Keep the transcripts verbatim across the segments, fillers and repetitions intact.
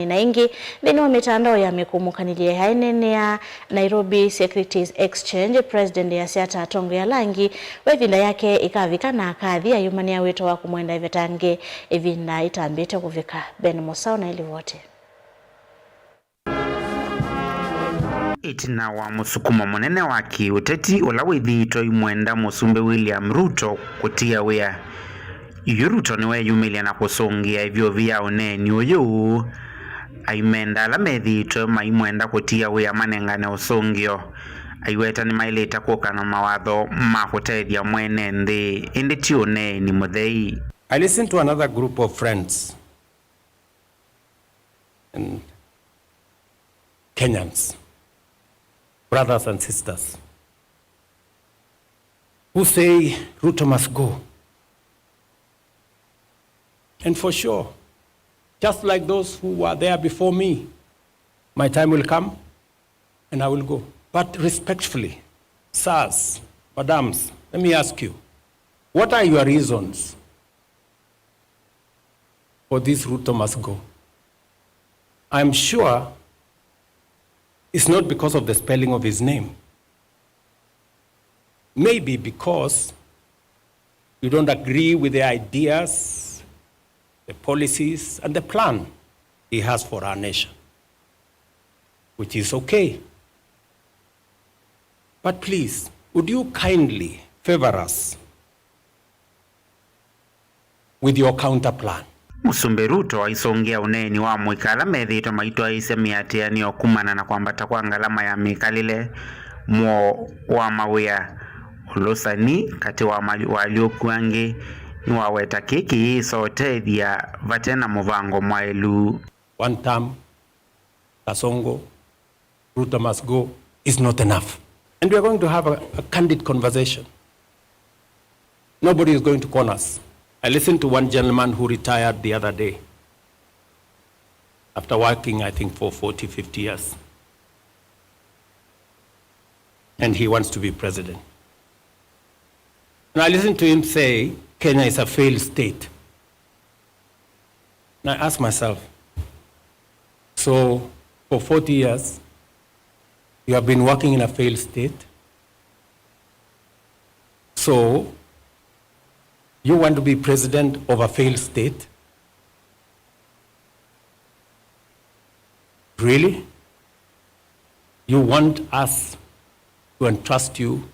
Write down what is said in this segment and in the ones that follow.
Na ĩngĩ, nthĩnĩ wa mĩtandao ya mĩkũmũkanĩlye ya ĩnene ya Nairobi Securities Exchange, President easya ta atongoi ala angĩ, we ĩvinda yake ĩkavika na akathi ayumanĩa wĩto wa kũmwenda ĩvetange ĩvinda ĩtambĩte kũvika. Ben Mũsaũ na ĩlivoti. Ĩtina wa mũsukumo mũnene wa kĩũteti ũla wĩthĩĩtwe ũimwenda Mũsumbĩ William Ruto kũtia wĩa, yu Ruto nĩweyumĩlya na kũsũngĩa ĩvyũvi ya ũneeni ũyũ, aimenda ala methĩĩtwe maimwenda kũtia wĩa manengane ũsũngĩo, aiweta nĩmaĩlĩte kũka na mawatho ma kũtethya mwene nthĩ, ĩndĩ ti ũneeni mũthei. I listened to another group of friends and Kenyans, brothers and sisters, who say Ruto must go. And for sure, just like those who were there before me, my time will come and I will go. But respectfully, sirs, madams, let me ask you, what are your reasons for this Ruto must go? I'm sure it's not because of the spelling of his name. Maybe because you don't agree with the ideas, the policies, and the plan he has for our nation, which is okay. But please, would you kindly favor us with your counter plan? Mũsumbĩ Ruto aisũngĩa ũneeni wa mũika ala methĩĩtwe maitwaĩĩsya mĩatĩanĩo kumana na kwambata kwa ngalama ya mĩkalĩle, mũo wa mawĩa, ũlũsani katĩ wa ma-, waalyũku angĩ, nĩwaweta kĩĩ kĩyĩsa ũtethya vate na mũvango mwaĩlu. One term, Kasongo, Ruto must go is not enough. And we are going to have a, a candid conversation. Nobody is going to corner us. I listened to one gentleman who retired the other day after working, I think, for forty, fifty years. And he wants to be president. And I listened to him say, "Kenya is a failed state." And I ask myself, so for forty years, you have been working in a failed state? So you want to be president of a failed state? Really? You want us to entrust you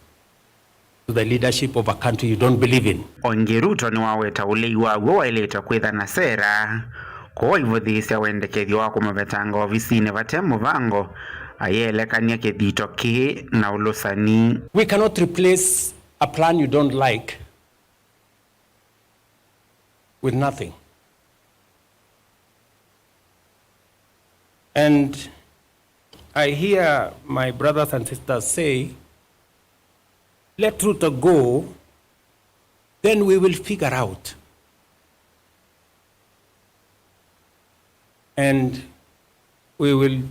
to the leadership of a country you don't believe in? O ĩngĩ, Ruto nĩwaweta ũlei waw'o waĩlĩte kwĩtha na sera, kwoou aivũthĩĩsya wendekethyo wa kũmũvetanga ovisinĩ vate mũvango, ayĩelekany'a kĩthito kĩĩ na ũlũsani. We cannot replace a plan you don't like with nothing. And I hear my brothers and sisters say, "Let Ruto go, then we will figure out. And we will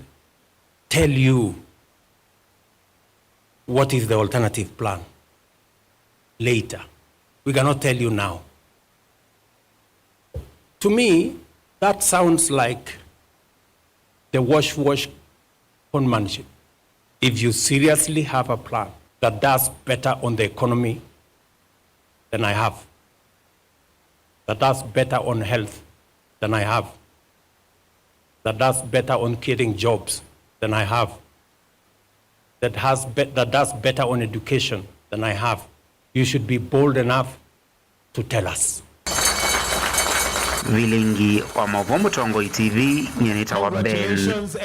tell you what is the alternative plan later. We cannot tell you now." To me, that sounds like the wash wash conmanship. If you seriously have a plan that does better on the economy than I have, that does better on health than I have, that does better on creating jobs than I have, that has be-, that does better on education than I have, you should be bold enough to tell us. Vilingi wa maũvoo Mũtongoi T V, nyie nĩtawa Ben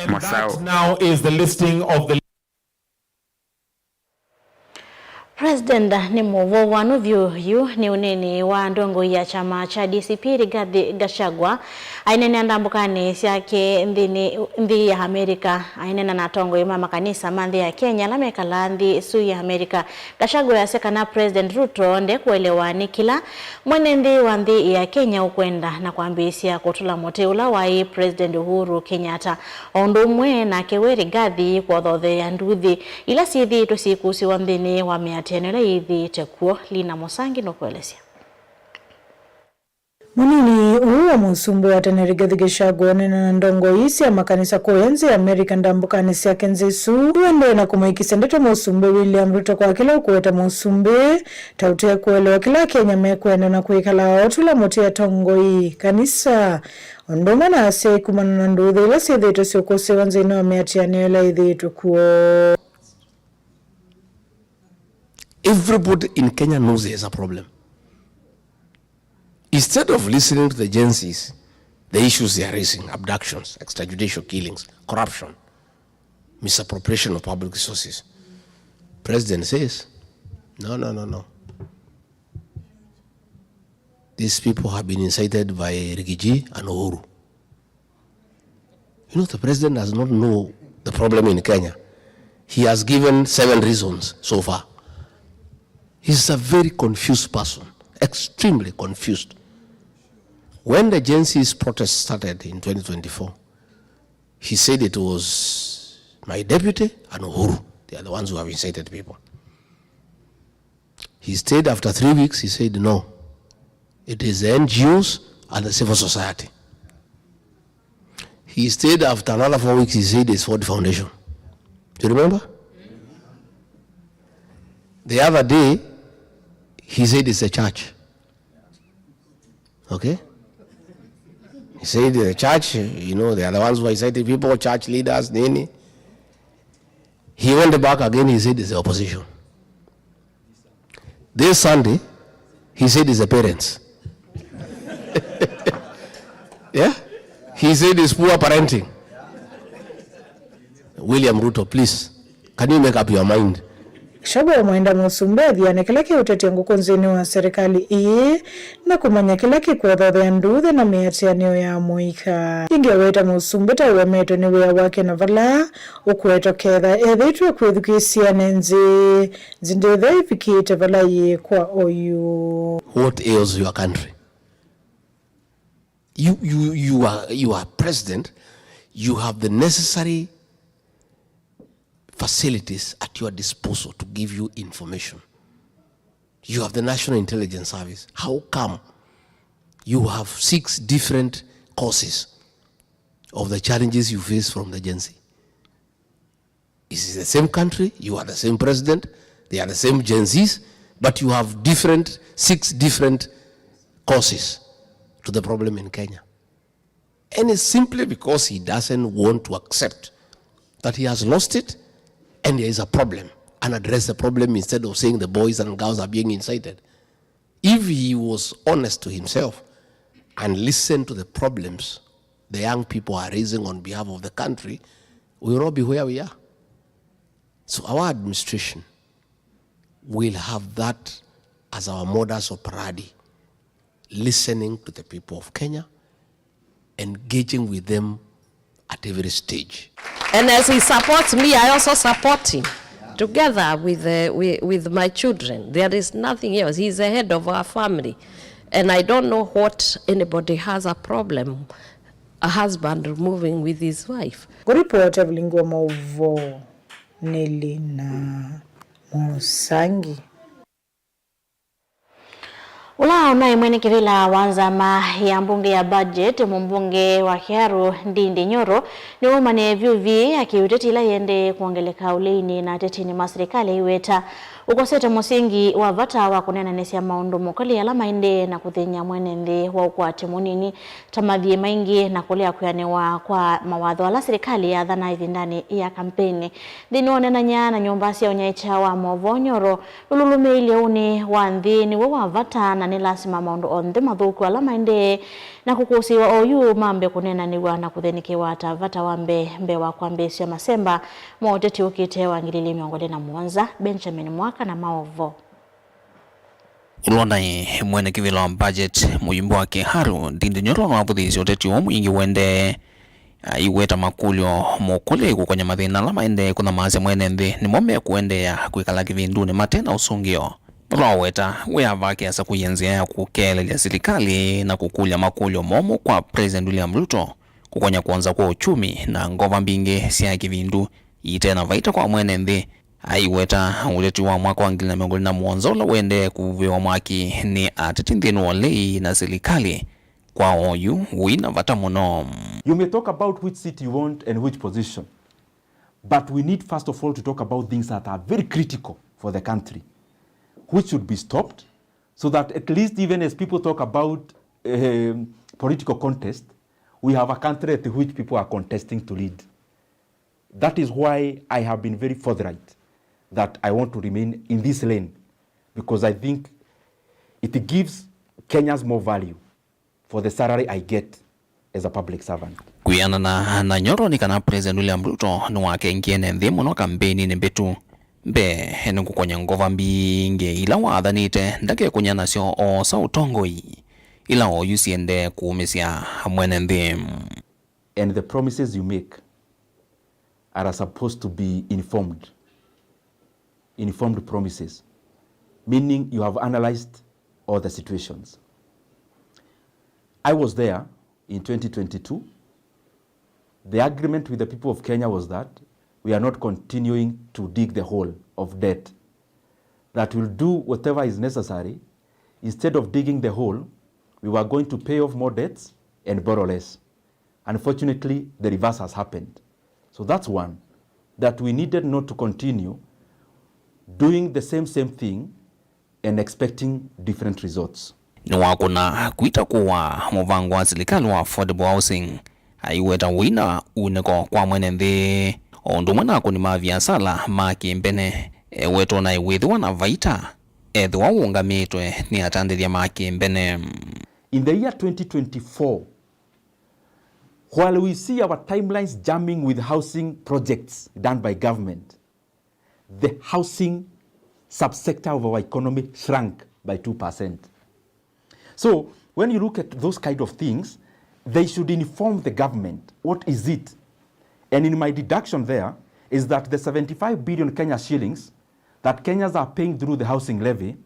Mũsaũ. Now is the listing of the President nĩ mũvũvanu vyũ. Yu nĩ ũnini wa ndongoi ya kyama kya D C P Rigathi Gachagua aineenea ndambũkanĩ syake nthĩnĩ, nthĩ ya Amerika. Aineena na atongoi ma makanisa ma nthĩ ya Kenya ala mekalaa nthĩ ĩsu ya Amerika, Gachagua easya kana President Ruto ndekũelewa nĩ kĩla mwene nthĩ wa nthĩ ya Kenya ũkwenda na kwambĩĩsya kũtũla mũtĩ ũla waĩ President Uhuru Kenyatta, o ũndũ ũmwe nake we Rigathi kũothootheea nduthi ila syĩthĩĩtwe syĩkusĩwa nthĩnĩ wa mĩatĩanĩo ĩla yĩthĩĩte kw'o. Lina Mũsangi nũkũelesya. Mũnini ũũ wa mũsumbĩ wa tene Rigathi Gachagua ũneena na ndongoi sya makanisa kũya nza ya America ndambũkanĩ syake nzĩ ĩsu, ũendee na kũmũĩkĩsya ndeto mũsumbĩ William Ruto kwa kĩla ũkũweta mũsumbĩ ta ũte kũelewa kĩla Akenya mekwenda na kwĩkala o tũla mũtĩ atongoi, kanisa, o ũndũ ũmwe na asyai kumana na nduuthĩ ila syĩthĩĩtwe syũkũsĩĩwa nthĩnĩ wa mĩatĩanĩo ĩla ĩthĩĩtwe kw'o. Everybody in Kenya knows there is a problem. Instead of listening to the Gen Zs, the issues they are raising, abductions, extrajudicial killings, corruption, misappropriation of public resources, President says, "No, no, no, no. These people have been incited by Rigiji and Uhuru." You know, the president does not know the problem in Kenya. He has given seven reasons so far. He's a very confused person, extremely confused. When the Gen Z's protest started in twenty twenty-four, he said it was my deputy and Uhuru. They are the ones who have incited people. He stayed after three weeks, he said, "No, it is the N G Os and the civil society." He stayed after another four weeks, he said, "It's Ford Foundation." Do you remember? The other day, he said, "It's the church." Okay? He said, "The church, you know, they are the ones who are inciting people, church leaders, nini." He went back again, he said, "It's the opposition." This Sunday, he said it's the parents. Yeah? He said it's poor parenting. William Ruto, please, can you make up your mind? Gachagua ũmwenda mũsumbĩ athiane kĩla kĩũtetya ngũkũ nthĩnĩ wa serikali ĩĩ na kũmanya kĩla kĩkũthothea nduuthĩ na mĩatĩanĩo ya mũika. Ĩngĩ aweta mũsumbĩ ta ũemetwe nĩ wĩa wake na vala ũkũetwa ketha ethĩĩtwe kwĩthukĩĩsya ene nthĩ. Nthĩ ndĩtha ĩvikĩte vala yĩĩ kwa oyu. What ails your country? You, you, you are, you are president. You have the necessary facilities at your disposal to give you information. You have the National Intelligence Service. How come you have six different causes of the challenges you face from the Gen Z? It is the same country, you are the same president, they are the same Gen Zs, but you have different, six different causes to the problem in Kenya. And it's simply because he doesn't want to accept that he has lost it and there is a problem and address the problem instead of saying the boys and girls are being incited. If he was honest to himself and listened to the problems the young people are raising on behalf of the country, we will not be where we are. So our administration will have that as our modus operandi, listening to the people of Kenya, engaging with them at every stage. And as he supports me, I also support him. Together with, uh, with, with my children, there is nothing else. He's the head of our family. And I don't know what anybody has a problem, a husband removing with his wife. Kũripoti Evelyn Ngua Maũvoo, nĩ Lina Mũsangi. Ũla ũnaĩ mwene kĩvĩla wa nzama ya mbunge ya budget, mũmbunge wa Kiharu Ndindi Nyoro, nĩwaumanĩe vyũ ĩvia ya kĩũteti ĩla yĩendee kwongeleka ũleinĩ na atetinĩ ma silikalĩ aiweta ũkosete mũsingi wa vata wa kũneenanĩsya maũndũ mũkali ala maendee na kũthĩny'a mwene nthĩ wa ũkwati mũnini ta mathiĩ maingĩ na kũlea kwĩanĩwa kwa mawatho ala silikalĩ yathanaa ĩvindanĩ ya kampeni. Nthĩnĩ wa ũneenany'a na nyũmba sya ũnyaĩĩkya wa maũvoo, Nyoro nũlũlũmĩĩilye ũnĩ wa nthĩ nĩw'o wa vata na nĩ lasima maũndũ onthe mathũku ala maendee na kũkũsĩĩwa oyu mambe kũneenanĩw'a na kũthĩnĩkĩwa ta vata wa mbee mbee wa kwambĩĩsya masemba ma ũteti ũkĩte wa ngili ili mĩongo ĩlĩ na mũonza. Benjamin Mwaka na maũvoo. Ũla ũnaĩ mwene kĩvĩla wa budget, mũyumbe wa Kiharu Ndindi Nyoro nĩwavũthĩĩsye ũteti ũũ mwingĩ ũendee aiweta makũlyo mũkũlĩ kũkonya mathĩna ala maendee kũnyamaasya mwene nthĩ nĩmo mekũendeea kwĩkala kĩvindunĩ mate na ũsũngĩo. Nũla waweta wĩa vake asa kũia nzĩa ya kũkeelelya silikalĩ na kũkũlya makũlyo momũ kwa President William Ruto kũkonya kwonza kwa uchumi na ngova mbingĩ sya kĩvindu ite na vaita kwa mwene nthĩ. Aiweta ũteti wa mwaka wa ngili na mĩongo ĩlĩ na mũonza ũla ũendee kũvuvĩwa mwaki nĩ ateti nthĩnĩ wa ũlei na silikalĩ Kwa oyu, wĩ na vata mũno. You may talk about which seat you want and which position, but we need first of all to talk about things that are very critical for the country, which should be stopped, so that at least even as people talk about um, political contest, we have a country at which people are contesting to lead. That is why I have been very forthright that I want to remain in this lane, because I think it gives Kenyans more value for the salary I get as a public servant. Kwĩanana na Nyoro nĩ kana President William Ruto nĩwakengie ene nthĩ mũno kambeini mbĩtu. Mbee, nĩngũkony'a ngova mbingĩ ila wathanĩte ndakekũnya nasyo oosa ũtongoi, ila oyu siendee kũũmĩsya mwene nthĩ. And the promises you make are supposed to be informed, informed promises, meaning you have analyzed all the situations. I was there in twenty twenty-two. The agreement with the people of Kenya was that we are not continuing to dig the hole of debt, that we'll do whatever is necessary. Instead of digging the hole, we were going to pay off more debts and borrow less. Unfortunately, the reverse has happened. So that's one, that we needed not to continue doing the same, same thing and expecting different results. Nĩwakũna kwita kũwa mũvango wa silikalĩ wa affordable housing, aiweta ũina unĩko kwa mwene nthĩ, o ũndũ ũmwe na akũni ma viasala ma kĩmbene, ewetwa na ĩwĩthĩwa na vaita ethĩwa ũũngamĩtwe nĩ atandĩthya ma kĩmbene. In the year twenty twenty-four, while we see our timelines jamming with housing projects done by government, the housing subsector of our economy shrank by two percent. So when you look at those kind of things, they should inform the government. What is it? And in my deduction there is that the seventy-five billion Kenya shillings that Kenyans are paying through the housing levy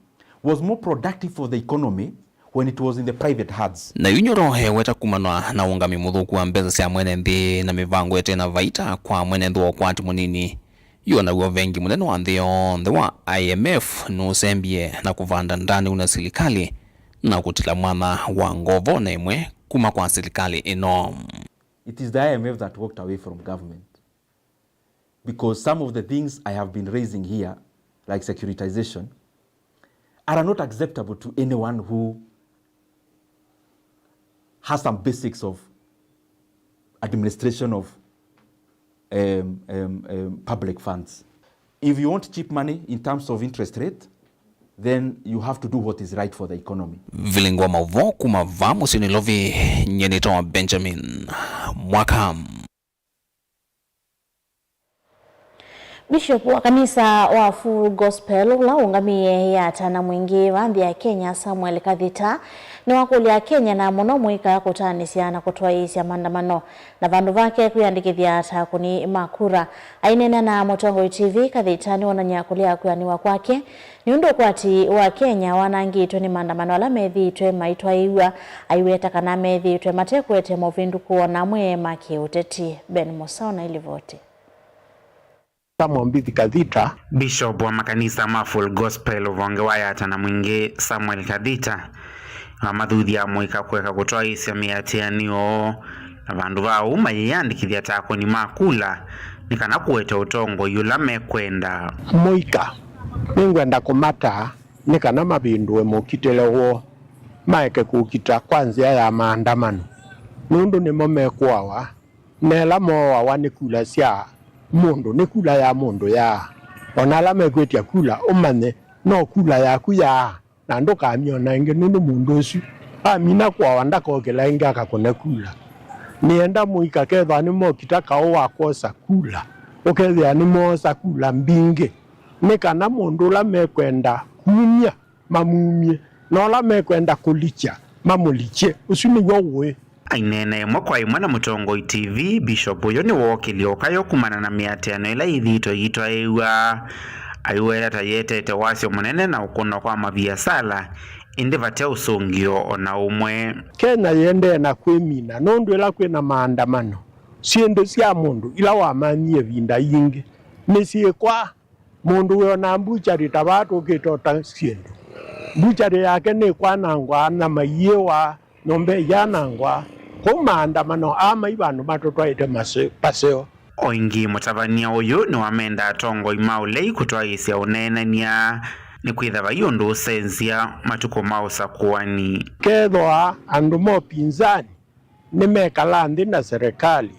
was more productive for the economy when it was in the private hands. Na yu Nyoro eweta kumanwa na ũngami mũthũku wa mbesa sya mwene nthĩ na mĩvango ĩte na vaita kwa mwene nthĩ wa ũkwati mũnini. Yu o naw'o vengi mũnene wa nthĩ yonthe wa I M F nũsembie na kũvanda ndanĩu na silikalĩ na kũtila mwanya wa ngovo na ĩmwe kuma kwa silikalĩ ĩno. It is the I M F that walked away from government. Because some of the things I have been raising here, like securitization, are not acceptable to anyone who has some basics of administration of um, um, um, public funds. If you want cheap money in terms of interest rate, then you have to do what is right for the economy. Vilingi wa maũvoo kuma vaa mũsyĩ Nairobi, nyie nĩtawa Benjamin Mwaka. Bishop wa kanisa wa Full Gospel, ũla ũngamĩe ĩyata na mwingĩ va nthĩ ya Kenya, Samuel Kathita, nĩwakũlya Akenya na mũno mũika kũtaanĩsya na kũtwaĩĩsya maandamano, na vandũ vake kwĩyandĩkĩthya ta akũni ma kura. Aineena na Mũtongoi T V, Kathita nĩwonany'a kũlea kwĩanĩwa kwake nĩ ũndũ ũkwati wa Kenya wanangĩtwe nĩ maandamano ala methĩĩtwe maitwaĩĩw'a, aiweta kana methĩĩtwe mate kũete movĩndũku o na amwe ma kĩũteti. Ben Mũsao na ilivoti. Samuel Mbithi Kathita. Bishop wa makanisa ma Full Gospel ũvonge wa Yata na Mwingĩ, Samuel Kathita, amathuthya mũika kũeka kũtwaĩĩsya mĩatĩanĩo, na vandũ va ũu mayĩyandĩkĩthya ta akũni ma kula nĩ kana kũete ũtongoi ũla mekwenda. Mũika, nĩngwenda kũmataa nĩ kana mavĩndũe mũkitĩle woo, maeke kũkita kwa nzĩa ya maandamano, nũndũ nĩmo mekũawa, na ĩla mooawa nĩ kula sya mũndũ, nĩ kula ya mũndũ yaa. O na ala mekwĩtya kula, ũmanye no kula yaku yaa, na ndũkamyona ĩngĩ, nũndũ mũndũ ũsu amina kũawa ndakokĩla ĩngĩ akakũne kula. Nĩenda mũika kethwa nĩmokita kaũ wa kwosa kula, ũkethĩa nĩmoosa kula mbingĩ, nĩ kana mũndũ ũla mekwenda kumya mamumye, na ũla mekwenda kũlikya mamũlikye. Ũsu nĩw'o ũĩ. Aineena ĩmwe kwa ĩmwe na Mũtongoi T V, Bishop ũyũ nĩwookĩlye ũkayũ kumana na mĩatĩano ĩla yĩthĩĩtwe ĩitwaĩĩw'a. Aiweta ta yĩetete wasyo mũnene na ũkũno kwa maviasala, ĩndĩ vate ũsũngĩo o na ũmwe. Kenya yĩendee na kwĩmina nũndũ ĩla kwĩ na maandamano, syĩndũ sya mũndũ ila wamanyie ĩvinda yingĩ nĩsyĩkwaa. Mũndũ wĩonaa mbukyarĩ ta vaa tũkĩte ũta syĩndũ. Mbukyarĩ yake nĩkwanangwa, nyama iyĩwa, Nyũmba ĩyanangwa kũu maandamano aa mai vandũ matũtwaĩte maseo. O ĩngĩ, mũtavany'a ũyũ nĩwamenda atongoi ma ũlei kũtwaĩĩsya ũneenany'a, nĩkwĩthĩwa vai ũndũ ũsenzya matukũ ma ũsakũani. Kethĩwa andũ ma ũpinzani nĩmekala nthĩ na serikali,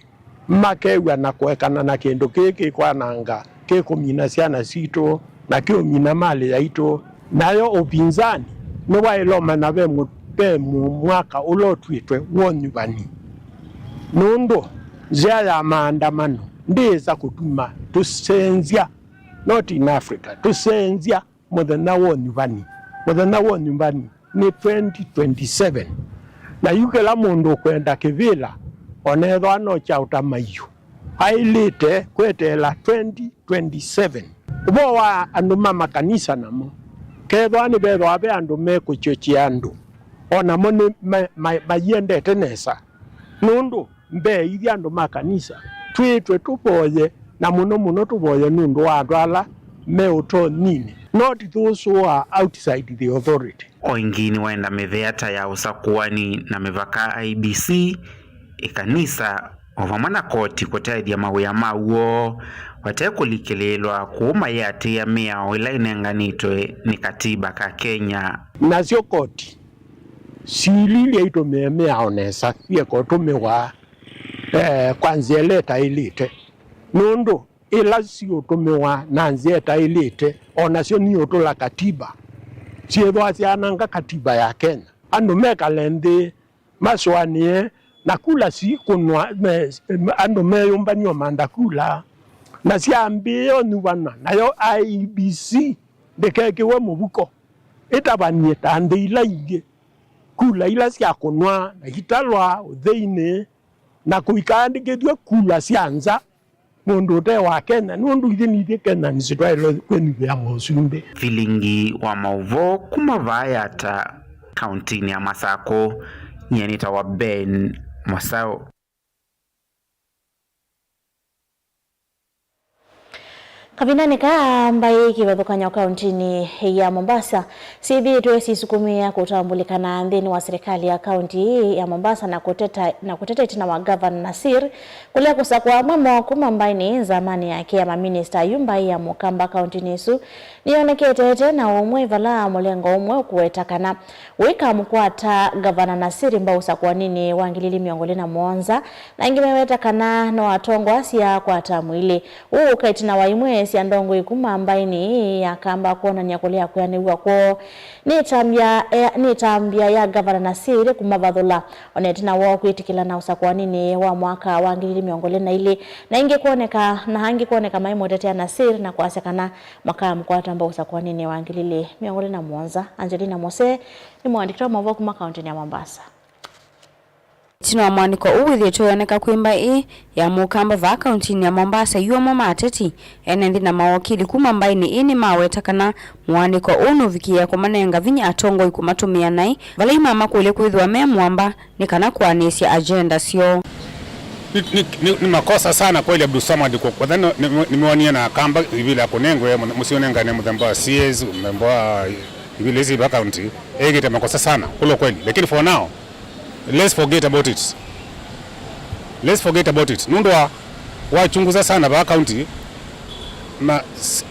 makew'a na kũekana na kĩndũ kĩĩ kĩkwananga, kĩkũmina syana sitũ, na kĩũmina malĩ yaitũ. Nayo ũpinzani nĩwaĩle ũmanya ve mũ-, ve mũ-, mwaka ũla ũtw'ĩtwe wa ũnyuvani, nũndũ nzĩa ya maandamano ndĩĩsa kũtuma tũsenzya, not in Africa, tũsenzya mũthenya wa ũnyuvani. Mũthenya wa ũnyuvani nĩ twenty twenty-seven. Na yu kĩla mũndũ ũkwenda kĩvĩla, o na ethĩwa no kya ũtamaio, aĩlĩte kweteela twenty twenty-seven. Ũvoo wa andũ ma makanisa namo, kethĩwa nĩvethĩwa ve andũ mekũkyũkya andũ, o namo nĩ ma-, ma-, maiendete nesa, nũndũ mbeĩthya andũ ma kanisa twĩtwe tũvoye, na mũno mũno tũvoye nũndũ wa andũ ala me ũtonnyinĩ, not those who are outside the authority. O ĩngĩ nĩwenda mĩvĩa ta ya ũsakũani na mĩvaka, I E B C, ĩkanisa, o vamwe na koti kũtethya mawĩa ma w'o vate kũlikĩlĩĩlwa kũu mayĩatĩĩa mĩao ĩla ĩnenganĩtwe nĩ katiba ka Kenya. Nasyo koti sililye itũmĩe mĩao nesa, syĩka ũtũmĩwa, eh, kwa nzĩa ĩla ĩtaĩlĩte, nũndũ ĩla siũtũmĩwa na nzĩa ĩtaĩlĩte, o nasyo niũtũla katiba, syĩthwa syaananga katiba ya Kenya. Andũ mekale nthĩ masũanĩe, na kula sikũnwa, me-, andũ meyũmbany'a ũmantha kula, na syambĩĩa ũnyuvana, nayo I E B C ndĩkekĩwe mũvuko, ĩtavany'e ta nthĩ ila ingĩ. Kula ila syakũnwa na italwa ũtheinĩ, na kũikaandĩkĩthw'e kula sya nza, mũndũ ũte wa Kenya, nũndũ ithyĩ nithyĩ Kenyans twaĩle kwĩnyuvĩa mosumbĩ. Vilingi wa maũvoo kuma vaa Yatta, kauntinĩ ya Masakũ, nyie nĩtawa Ben Mwasaũ. Kavindanĩ kaa, mbaĩ kĩvathũkany'o kauntinĩ ya Mombasa syĩthĩĩtwe sisukumĩa kũtambũlĩkana nthĩnĩ wa silikalĩ ya kaunti ya Mombasa na kũteta, na kũteta ĩtina wa Gavana Nasir kũlea kũsakũa amwe moo kuma mbaĩnĩ nzamanĩ yake ya maminista. Yu mbaĩ ya Mũkamba kauntinĩ ĩsu nĩyonekete ĩte na ũmwe vala mũlengo ũmwe ũkũweta kana ũikamũkwata Gavana Nasir mbau ũsakũaninĩ wa ngili ili mĩongo ĩlĩ na mũonza, na angĩ meweta kana no atongoasya kwa tamu ilĩ. Ũũ ũka ĩtina wa imwe sya ndongoi kuma mbaĩnĩ ĩĩ yakamba kwonany'a kũlea kwĩanĩw'a kwoo nĩ ĩtambya, eh, nĩ ĩtambya ya Gavana Nasir kũmavathũla, o na ĩtina woo kwĩtĩkĩlana ũsakũaninĩ wa mwaka wa ngili ili mĩongo ĩlĩ na ilĩ, na ĩngĩ kwoneka, na angĩ kwoneka maimũtetea Nasir na kwasya kana makamũkwata mbau ũsakũaninĩ wa ngili ili mĩongo ĩlĩ na mũonza. Angelina Mose nĩ mũandĩki wa maũvoo kuma kauntinĩ ya Mombasa. Ĩtina wa mũanĩko ũũ wĩthĩĩtwe wĩoneka kwĩ mbaĩ ĩĩ ya Mũkamba vaa kauntinĩ ya Mombasa, yu amwe ma ateti, ene nthĩ na mawokili kuma mbaĩnĩ ĩĩ nĩmaweta kana mũanĩko ũũ nũvikĩĩe kũmanenga vinya atongoi kũmatũmĩa naĩ vala imamakũlya kwĩthĩwa me mũamba nĩ kana kũanĩsya agenda syoo. Ni, ni, ni, ni makosa sana kweli Abdulswamad kwa, kwa, ni, ni, nimeonie na Akamba ivila kunengwe, msiunengane mthemba wa C As, mthemba wa ivila hizi vaa county, egete makosa sana, kula kweli. Lakini for now, let's forget about it. Let's forget about it. Nũndũ wa, wachunguza sana vaa county, ma,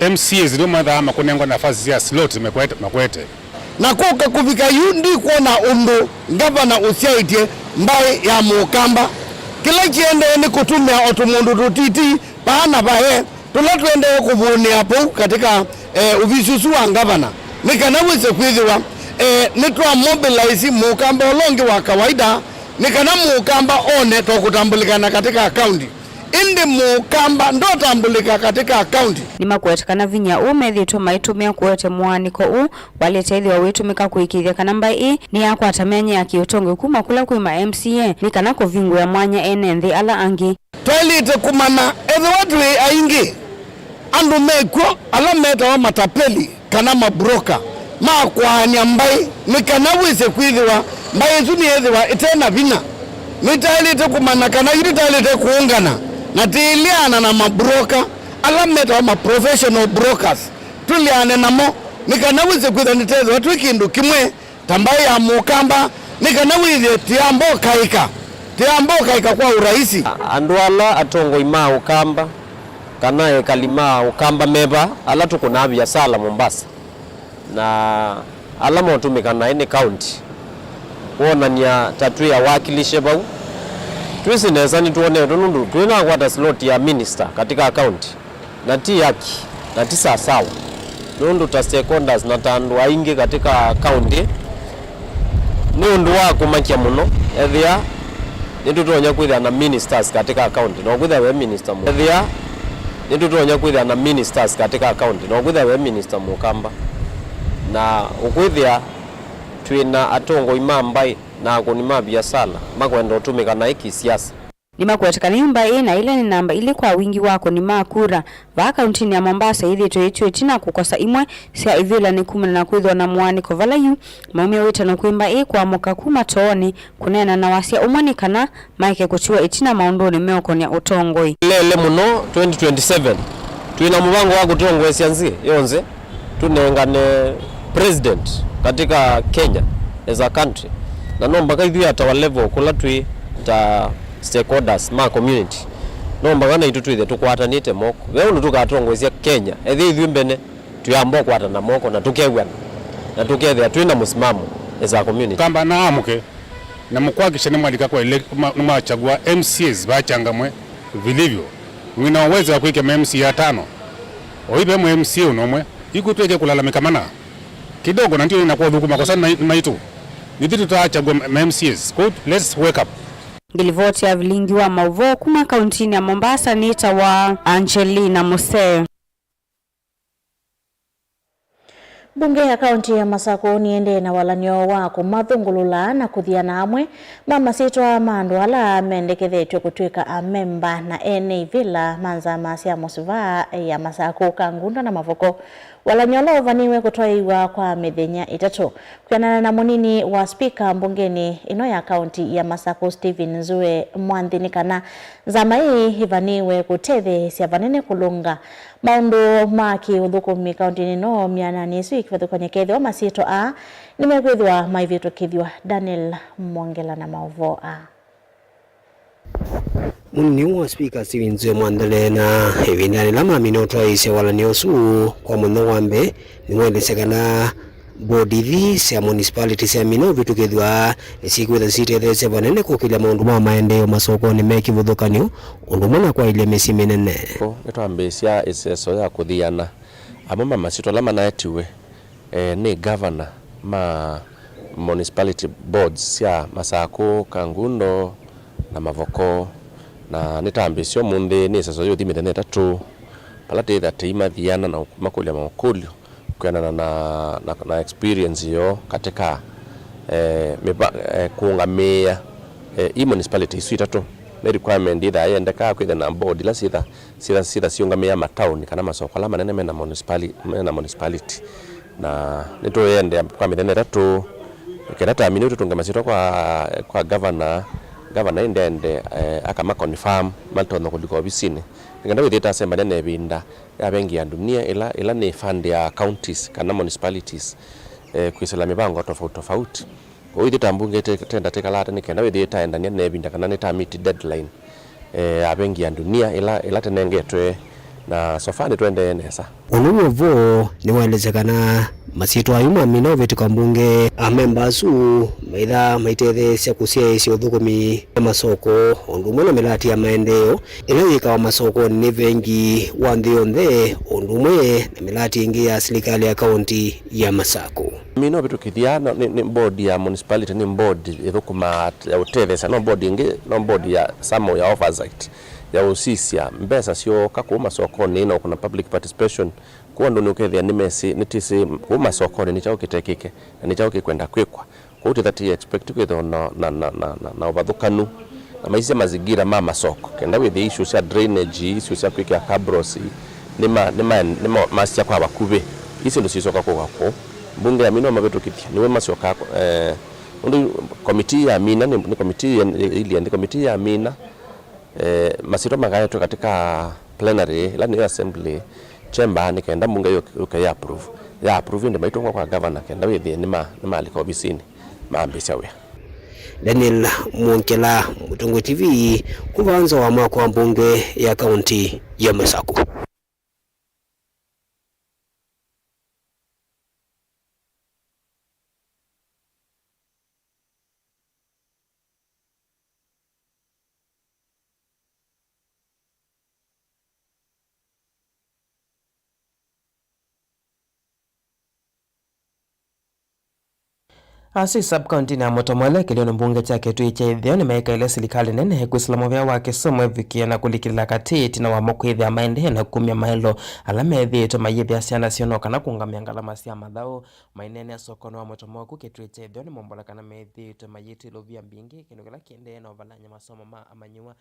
M C As ndio mathaa makunengwa nafasi ya slot mekwete, makwete. Na kũka kũvika yu, ndikwona ũndũ ngavana ũsyaĩtye mbaĩ ya Mũkamba. Kĩla kĩendee nĩ kũtũmĩa o tũmũndũ tũtiti vaa na vae, tũla tũendee kũvũnĩa vau katika, eh, ũvisi ũsu wa ngavana, nĩ kana wĩse kwĩthĩwa, eh, nĩtwa mobilize Mũkamba ũla ũngĩ wa kawaida, nĩ kana Mũkamba one tokũtambũlĩkana katika kaunti. Ĩndĩ Mũkamba ndotambũlĩka katika kaunti. Nĩmakwete kana vinya ũũ methĩĩtwe maitũmĩa kũete mũaanĩko ũũ walĩte ĩthĩwa wĩtũmĩka kũĩkĩĩthya kana mbaĩ ĩĩ nĩyakwata myanya ya kĩũtongoi kuma kũla kwĩ ma M C A nĩ kana kũvingũĩa mwanya ene nthĩ ala angĩ. Twaĩlĩte kũmanya ethĩwa twĩ aingĩ, andũ mekw'o ala metawa matapeli kana mabroka ma kwaany'a mbaĩ, nĩ kana wĩse kwĩthĩwa mbaĩ ĩsu nĩyĩthĩwa ĩte na vinya. Nĩtaĩlĩte kũmanya kana yu nĩtaĩlĩte kũũngana na tĩĩleana na mabroka ala metawa ma professional brokers, tũleane namo, nĩ kana wĩse kwĩthĩwa nĩtethĩwa twĩ kĩndũ kĩmwe ta mbaĩ ya Mũkamba, Nĩ kana wĩthĩe tĩamba ũkaĩka, tĩamba ũkaĩka kwa ũraisi. Andũ ala atongoi ma Ũkamba kana ekali ma Ũkamba me vaa, ala tũkũnaa viasala Mombasa, na ala motũmĩka naĩ nĩ kaunti kwonany'a ta twĩ awakilishe vau, twĩsĩ nesa nĩtwonetwe, nũndũ twĩnakwata slot ya minister katika kaunti, na ti haki, na ti sasawa, nũndũ ta stakeholders na ta andũ aingĩ katika kaunti, nĩ ũndũ wa kũmakya mũno ethĩa nĩtũtonya kwĩthĩa na ministers katika kaunti, na ũkwĩthĩa we minister mũ-, ethĩa nĩtũtonya kwĩthĩa na ministers katika kaunti, na ũkwĩthĩa we minister Mũkamba, na ũkwĩthĩa twĩ na atongoi ma mbaĩ na akũni ma viasala makwenda ũtũmĩka naĩ kĩsiasa. Nĩmakwete kana yu mbaĩ ĩĩ na ĩla nĩ namba ilĩ kwa wingi wa akũni ma kura vaa kauntinĩ ya Mombasa yĩthĩĩtwe ĩtw'ĩtĩ na kũkosa imwe sya ivĩlanĩ kumana na kwĩthĩwa na mũaanĩko vala yu maumya wĩtano kwĩ mbaĩ ĩĩ kũamũka kuma toonĩ kũneena na wasya ũmwe nĩ kana maeke kũtiwa ĩtina maũndũnĩ meũkonĩa ũtongoi. Lele mũno twenty twenty-seven, twĩ na mũvango wa kũtongoesya nzĩ yonthe, tũnengane president katika Kenya as a country, na no mpaka ithyĩ at our level kũla twĩ ta stakeholders ma community, no mpaka naitũ twĩthĩe tũkwatanĩte moko. Ve ũndũ tũkatongoesya Kenya ethĩwa ithyĩ mbene twĩamba ũkwatana moko na tũkew'ana na tũkethĩa twĩ na mũsimamo as a community. Kamba na amũke na mũkwakisha nĩmwalika kwa ele-, ma-, nĩmwachagua M C As vachangamwe vilivyo. Mwĩ na uwezo wa kwĩkĩa ma M C A atano. Oyu ve mwe M C A ũna ũmwe. Iku twĩke kũlalamĩka mana kidogo na ndio inakuwa thukuma kwa sababu mai-, maitũ. Nithiĩ tũtachagua ma M C As. Kwa hiyo, let's wake up. Ngilivoti ya vilingi wa mauvoo kuma kauntinĩ ya Mombasa nĩtawa Angelina Musee. Mbunge ya kaunti ya Masakũ nĩendee na walany'o wa kũmathũngũlũla na kũthiana amwe ma masyĩtwa ma andũ ala mendekethetw'e kũtw'ĩka amemba na ene ivĩla ma nzama sya Mũsuvaa ya Masakũ, Kangundo na Mavoko. Walany'o ũla ũvanĩĩwe kũtwaĩĩw'a kwa mĩthenya ĩtatũ. Kwĩanana na mũnini wa spika mbungenĩ ĩno ya kaunti ya Masakũ, Stephen Nzue Mwanthi, nĩ kana nzama ĩĩ ĩvanĩĩwe kũtetheesya vanene kũlũnga maũndũ ma kĩ-ũthũkũmi kauntinĩ ĩno, myananĩ ĩsu ĩkĩvathũkany'a kethĩwa masyĩtwa aa nĩmekwĩthĩwa maivĩtũkĩthw'a. Daniel Mwongela na maũvoo aa. Mũnini wa spika Stephen Nzue Mwanthi aneena ĩvindanĩ yĩla mamina ũtwaĩĩsya walany'o ũsu kwa mũthenya wa mbee, nĩwaelesya kana mbodi ithi sya municipality syamina ũvĩtũkĩthw'a nĩsikwĩtha sitetheesya vanene kũkĩlya maũndũ ma maendeeo masokonĩ me kĩvathũkany'o, ũndũ ũmwe na kwaĩlya mĩsyĩ mĩnene. Nĩtwambĩĩsya ĩseso ya kũthiana amwe ma masyĩtwa ala manaetiwe, eh, nĩ gavana ma municipality boards sya Masakũ, Kangundo na Mavoko, na nĩtambĩĩsya ũmũnthĩ nĩ ĩseso yĩũthi mĩthenya ĩtatũ, vala tĩĩthĩa tĩimathiana na makũlya maũkũlyo kwĩanana na, na, na experience yoo katika, eh, mĩva-, eh, kũũngamĩĩa, eh, i municipality isu itatũ. Nĩ requirement yĩthaa yendekaa kwĩthĩa na board ila syĩtha, syĩtha, syĩtha siũngamĩĩa mataoni kana masoko ala manene mena municipali-, mena municipality. Na nĩtũyendea kwa mĩthenya ĩtatũ, kenda tamina tũtũnge masyĩtwa kwa, kwa governor, governor ĩndende, eh, akama confirm matonya kũlika ovisinĩ. Nĩ kenda wĩthĩe tasembania na ĩvinda ya Vengi ya Dunia, ĩla, ĩla nĩ fund ya counties kana municipalities, eh, kwĩsĩla mĩvango tofauti tofauti. Kwoou ithyĩ ta mbunge tĩ-, tenda tĩkalaa ata nĩ kenda wĩthĩe taendania na ĩvinda kana nĩtamiti deadline, eh, ya Vengi ya Dunia ĩla, ĩla tũnengetwe, na so far nĩtũendee nesa. Ũndũ wĩ vo nĩwaelesya kana masyĩtwa ayu mamina ũvĩtũka mbunge, amemba asu maitha maitetheesya kũsyaĩĩsya ũthũkũmi wa masoko, ũndũ ũmwe na mĩlati ya maendeeo ĩla yĩkawa masokonĩ nĩ Vengi wa Nthĩ Yonthe, ũndũ ũmwe na mĩlati ĩngĩ ya silikalĩ ya kaunti ya Masakũ. Mina ũvĩtũkĩthya no, nĩ, nĩ board ya municipality, nĩ board ĩthũkũmaa ya ũtetheesya, no board ĩngĩ, no board ya some ya oversight, ya ũsisya mbesa syooka kũu masokonĩ na ũkũna public participation. Kũu andũ nĩũkethĩa nĩmesĩ, nĩtĩsĩ kũu masokonĩ nĩ kyaũ kĩtekĩke na nĩ kyaũ kĩkwenda kwĩkwa. Kwoou tĩtha tĩ expect kwĩthĩwa na, na, na, na, na, na ũvathũkanu na maisye mazingira ma masoko, kenda wĩthĩe issue sya drainage, issue sya kwĩkĩa cabros, nĩma, nĩma, nĩma masya kwa vakuvĩ. Ii syĩndũ sisoka kũka kũu. Mbunge ya mina mavĩtũkĩthya, nĩwe masyokaa, eh, ũndũ committee ya mina, nĩ, nĩ committee ĩilyĩ nthĩ, committee ya mina, eh, masyĩtwa makaetwe katika plenary, ĩla nĩyo assembly chamber, nĩ kenda mbunge yũke, yũke ya approve. Ya approve ĩndĩ maitũngwa kwa governor, kenda wĩthĩe nĩma, nĩmalika ovisinĩ, mambĩĩsya wĩa. Daniel Mwongela, Mũtongoi T V, kuma nza wa mwako wa mbunge ya kaunti ya Masaku. Asu sub-county-nĩ ya Mũtomo ĩla ĩkĩlĩonĩ mbunge kya Kĩtuĩ kya Ĩtheo nĩmeĩkaĩle silikalĩ nene kwĩsĩla mũvea wa kĩsomo ĩvikĩe na kũlikĩlĩla katĩ ĩtina wamo kwĩthĩa maendee na kumya maelo ala methĩĩtwe mayĩthĩa syana syoo no kana kũũngamĩa ngalama sya mathaũ. Maineenea sokonĩ wa Mũtomo kũu Kĩtuĩ kya Ĩtheo nĩmombola kana methĩĩtwe mayĩtw'ĩla ũvia mbingĩ, kĩndũ kĩla kĩendee na ũvalany'a masomo ma amanyĩw'a.